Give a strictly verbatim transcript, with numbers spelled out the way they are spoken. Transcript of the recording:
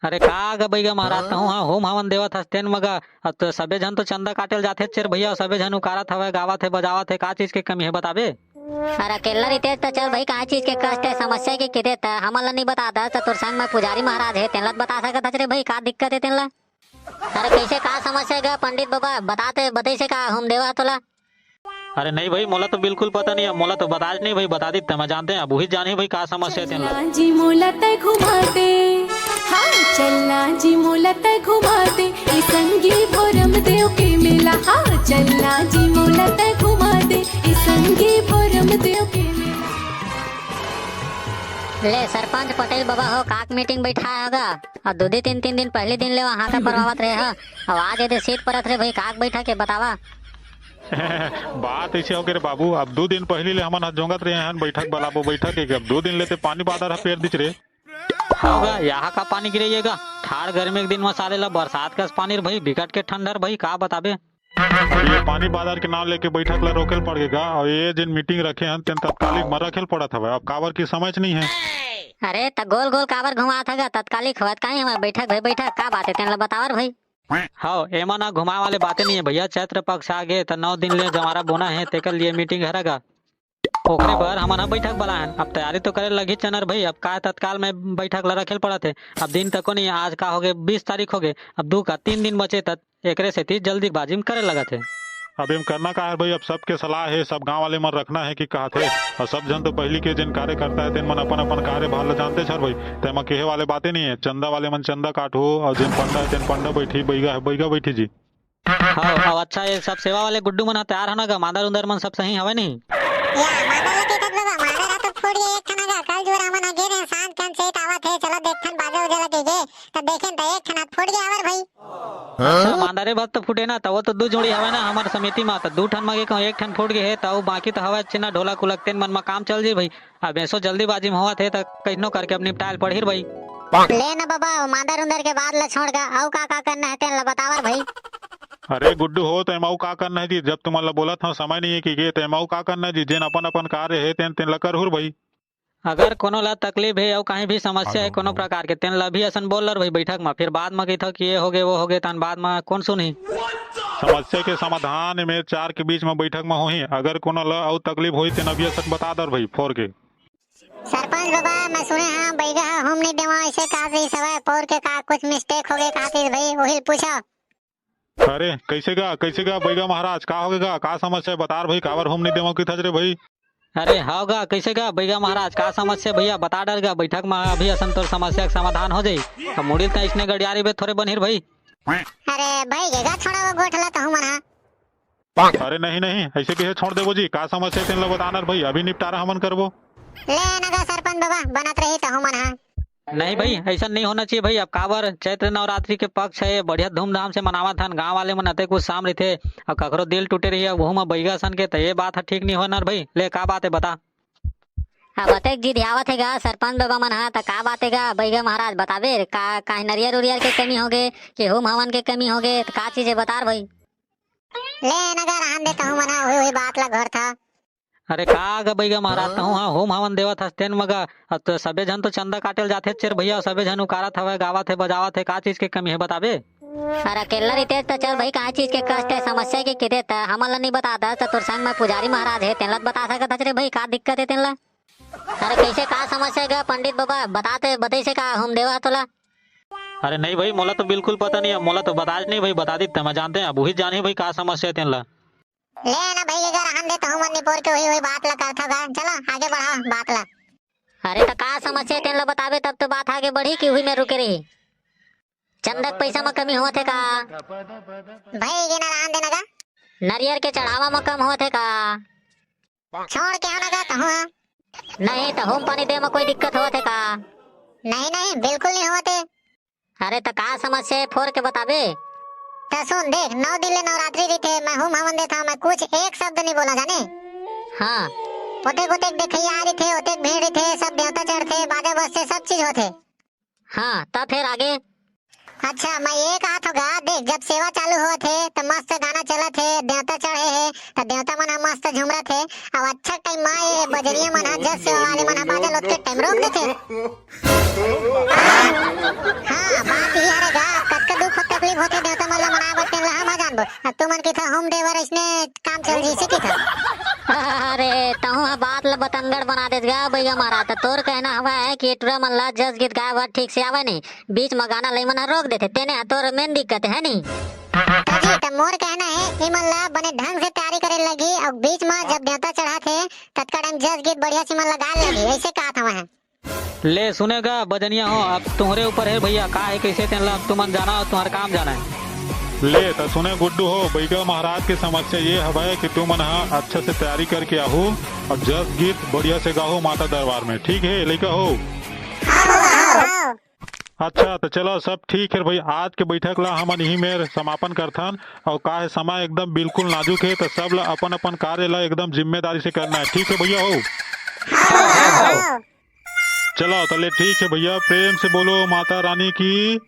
अरे का गा बइगा महाराज, तहूं ह होम हवन देवत हस तेन म गा। अब तो सबे झन तो चंदा काटे ल जाथे चेर भइया, सबे झन उकारत हवय, गावत हे, बजावत हे, का चीज के कमी हे बताबे? अरे अकेल्ला रहिते त चल भाई, काय चीज के कष्ट हे, समस्या के किते त हमन ल नइ बता दस, त तोर संग म पुजारी महाराज हे, तेन ल त बता सकत हच रे भाई, का दिक्कत हे तेन ल। अरे कइसे, का समस्या हे गा पंडित बबा, बता ते बतइसे का होम देवा तोला। अरे नहीं भाई, मोला तो बिल्कुल पता नहीं है, मोला तो बताच नहीं भाई, बता दी त मैं जानते हैं, अब वही जानी भाई का समस्या हे तेन ल। चलना जी मोला तै घुमा दे, हाँ चलना जी मोला तै घुमा दे, ए संगी भोरम देव के मेला, हाँ चलना जी मोला तै घुमा दे, ए संगी भोरम देव के मेला। ले सरपंच पटेल बबा हो, काक मीटिंग बैठाय हगा? अउ दू दिन, तीन, तीन दिन पहली दिन ले वहाँ का परवावत रहे ह, अउ आज एदे सीत परत रे भाई, काक बैठा के बतावा। बात अइसे होगे रे बाबू, अब दू दिन पहिली ले हमन ह जोंगत रहे हन, बइठक बलाबो बइठक के, अब दू दिन ले ते पानी बादर ह पेर दिच रे। हव गा, यहाँ का पानी गिरे ये गा, ठाड़ गर्मी के दिन म साले ला बरसात कस पानी रे भई, बिकट के ठंडा रे भई, का बताबे। अब ये पानी बादर के नाव लेके बइठक ला रोके ल पड़ गे गा, अउ ये जेन मीटिंग रखे हन तेन तत्कालिक म रखे ल पड़त हवय, अब काबर की समयच नइ हे। अरे त गोल गोल काबर घुमात हगा, तत्कालिक होवत काहे हवय, बइठक भई बइठक, का बात हे तेन ला बतावर भई। हव, एमा ना घुमाए वाले बाते नइ हे भइया, चैत्र पक्ष आ गे त नौ दिन ले जंवारा बोना हे, तेकर लिए मीटिंग हरय गा। ओकरे बर हमन ह बइठक बलाए हन। अब तैयारी तो करे लगही चनर भई, अब काय तत्काल में बइठक ल रखे ल पड़त हे। अब दिन तको नइ, आज का होगे, बीस तारीख होगे, अब दू का तीन दिन बचे त एकरे सेती जल्दीबाजी में करे लगत हे। अब एम करना का हे भई, अब सबके सलाह हे, सब गांव वाले मन रखना हे कि कहत हे, अउ सब झन तो पहिली के जेन कार्यकर्ता हे तेन मन अपन अपन कार्यभार ल जानते छर भई, तेमा केहे वाले बाते नइ हे। चंदा वाले मन चंदा काटहू, अउ जेन पंडा हे तेन पंडा बइठही, बइगा हे बइगा बइठही जी। हव, हव, अच्छा, ये सब सेवा वाले गुड्डू मन ह तैयार हन गा? मांदर उंदर मन सब सही हवय नहीं? या, मांदर ल कहिथस बाबा, मांदर ह तो फूट गे एक ठन गा। कल जुवर हमन ह गे रेहेन, सांझ के हम सेठ आवत हे, चलो देखथन बाजा उजा ल कहिके, त देखेन त एक ठन ह फूट गे हवय भई। अच्छा, मांदरे बस तो फूटे ना, त वो तो दू जोड़ी हवय ना हमर समिति म, त दू ठन म गे कहूं एक ठन फूट गे हे, त अउ बाकी तो हवय चिन्हा ढोलक उलक तेन मन म काम चल जी भई। अब एसो जल्दीबाजी में होवत हे, त कइसनो करके अब निपटाए ल पड़ही रे भई। ले न बबा, वो मांदर उंदर के बात ल छोड़ गा, अउ का का करना हे तेन ल बतावर भई। अरे गुड्डू हो, त एमा अउ का करना हे जी, जब तुमन ल बोलत हंव समय नइ हे कहिके, त एमा अउ का करना हे जी, जेन अपन अपन कार्य हे तेन तेन ल करहू रे भई। अगर कोनो ल तकलीफ हे अउ कहीं भी समस्या हे कोनो प्रकार के, तेन ल अभी असन बोल ल रे भई बइठक म, फिर बाद म कहिथव कि ये होगे वो होगे, तहन बाद म कोन सुनही। समस्या के समाधान एमे चार के बीच म बइठक म होही। अगर कोनो ल अउ तकलीफ होही तेन अभी असन बता दर भई फोर के। सरपंच बबा, मैं सुने हंव बइगा ह होम नइ देवंव अइसे काहत रहिस हवय, पोर के का कुछ mistake होगे काहत रहिस भई, उही ल पूछव। अरे कइसे गा, कइसे गा बइगा महाराज, का होगे गा, का समस्या हे बता रे भई, काबर होम नइ देवंव कहिथच रे भई। अरे हव गा, कइसे गा बइगा महाराज, का समस्या भइया बता डर गा, बइठक म अभी असन तोर समस्या के समाधान हो जाही। अब मुड़ी ल त अइसने गड़ियारी बे थोरे बनही रे भई। अरे भई गे गा, छोड़ा वो गोठ ल तहूं मन ह। अरे नहीं नहीं, अइसे कइसे छोड़ देबो जी, का समस्या हे तेन ल बता न रे भई, अभी निपटारा हमन करबो। ले न गा सरपंच बबा, बनत रही तहूं मन ह। नहीं भई, अइसन नइ होना चाहिए भई। अब काबर, चैत्र नवरात्रि के पक्ष हे, बढ़िया धूमधाम से मनावत हन, गांव वाले मन अतेक उत्साह म रहिथे, अब कखरो दिल टूटे रही, अब उहू म बइगा असन के, त ये बात ह ठीक नइ होय न रे भई। ले का बात हे बता। अब अतेक जिदियावत हे गा सरपंच बबा मन ह, त का बात हे गा बइगा महाराज, बताबे का, काहे नरियर उरियर के कमी होगे कि होम हवन के कमी होगे, त का चीज हे बता रे भई। ले न गा रहन दे, तहूं मन ह उही उही बात ल घोरथव। अरे का गा बइगा महाराज, तहूं ह होम हवन देवत हस तेन म गा, अब तो सबे झन तो चंदा काटे ल जाथे चेर भइया, सबे झन उकारत हवय, गावत हे, बजावत हे, का चीज के कमी हे बताबे? अरे अकेल्ला रहिते त चल भई, काय चीज के कष्ट हे, समस्या के किते त हमन ल नइ बता दस, त तोर संग म पुजारी महाराज हे, तेन ल त बता सकत हच रे भई, का दिक्कत हे तेन ल। अरे कइसे, का समस्या हे गा पंडित बबा, बता ते बतइसे का होम देवा ह तोला। अरे नहीं भई, मोला तो बिल्कुल पता नहीं हे, मोला तो बताच नहीं भई, बता दी त मैं जानते हैं, अब उही जानी भई का समस्या हे तेन ल। ले ना भई, एकर रहन दे, तहूं मन निपोर के उही, उही बात ल करथव गा। चलो, आगे बढ़ाओ बात ल। अरे, त का समस्या हे, तेन ल बताबे, तब तो बात आगे बढ़ही कि उही में रुके रही? चंदा के पइसा म कमी होवत हे का? भई गे ना, रहन दे ना गा। नरियर के चढ़ावा म कम होवत हे का? छोड़ के हो ना गा, तहूं ह। नहीं, त होम पानी दे म कोई दिक्कत होवत हे का? नहीं, नहीं, बिल्कुल नहीं होवत हे। अरे त का समस्या हे, फोर के बताबे? त सुन देख, नौ दिन ले नवरात्रि रहिथे, मैं होम हवन देथंव, मैं कुछ एक शब्द नहीं बोला जाने। हाँ। ओतेक ओतेक देखइया आ रहिथे, ओतेक भीड़ रहिथे, सब देवता चढ़थे, बाजा बजथे, सब चीज होथे। हाँ, त फिर आगे? अच्छा, मैं ये कहत हंव गा, देख, जब सेवा चालू होवत हे, त मस्त गाना चलत हे, देवता चढ़े हे, त देवता मन ह मस्त झुमरत हे, अउ अच्छा टाइम म ये बजरिया मन ह, जस सेवा वाले मन ह बाजा लोद के टाइम रोक देथे। हाँ, हाँ, होथे देवता मन ला मनाए बर, तेन ला हम ह जानबो। अब तुमन कहिथा होम देवर, अइसने काम चल जइसे कहिथा। अरे, तहूं ह बात ला बतंगड़ बना देस गा बइगा महाराज। त तोर कहना हवय कि टुरा मन ला जस गीत गाए बर ठीक से आवय नहीं, बीच म गाना लई मन ह रोक देथे, तेने ह तोर मेन दिक्कत हे, है नहीं? त जी, त मोर कहना हे, इमन ला बने ढंग से तैयारी करे लगी, अउ बीच म जब देवता चढ़ाथे, ततका टाइम जस गीत बढ़िया से इमन ला गाए लगी, अइसे कहत हवं। ले सुने गा बजनिया हो, अब तुम्हरे ऊपर हे भइया, का हे कइसे तेन ला तुमन जाना अउ तुम्हर काम जाना हे। ले त सुने गुड्डू हो, बइगा महाराज के समस्या ये हवय कि तुमन ह अच्छा से तैयारी करके आहू अउ जस गीत बढ़िया से गाहू माता दरबार में, ठीक हे लइका हो? अच्छा त चलो सब ठीक हे भइया, आज के बइठक ला हमन इही मेर समापन करथन। अउ का हे समय एकदम बिल्कुल नाजुक हे, त सब ला अपन अपन कार्य ला एकदम जिम्मेदारी से करना हे, ठीक हे भइया हो? चलो त ले ठीक हे भइया, प्रेम से बोलो माता रानी की।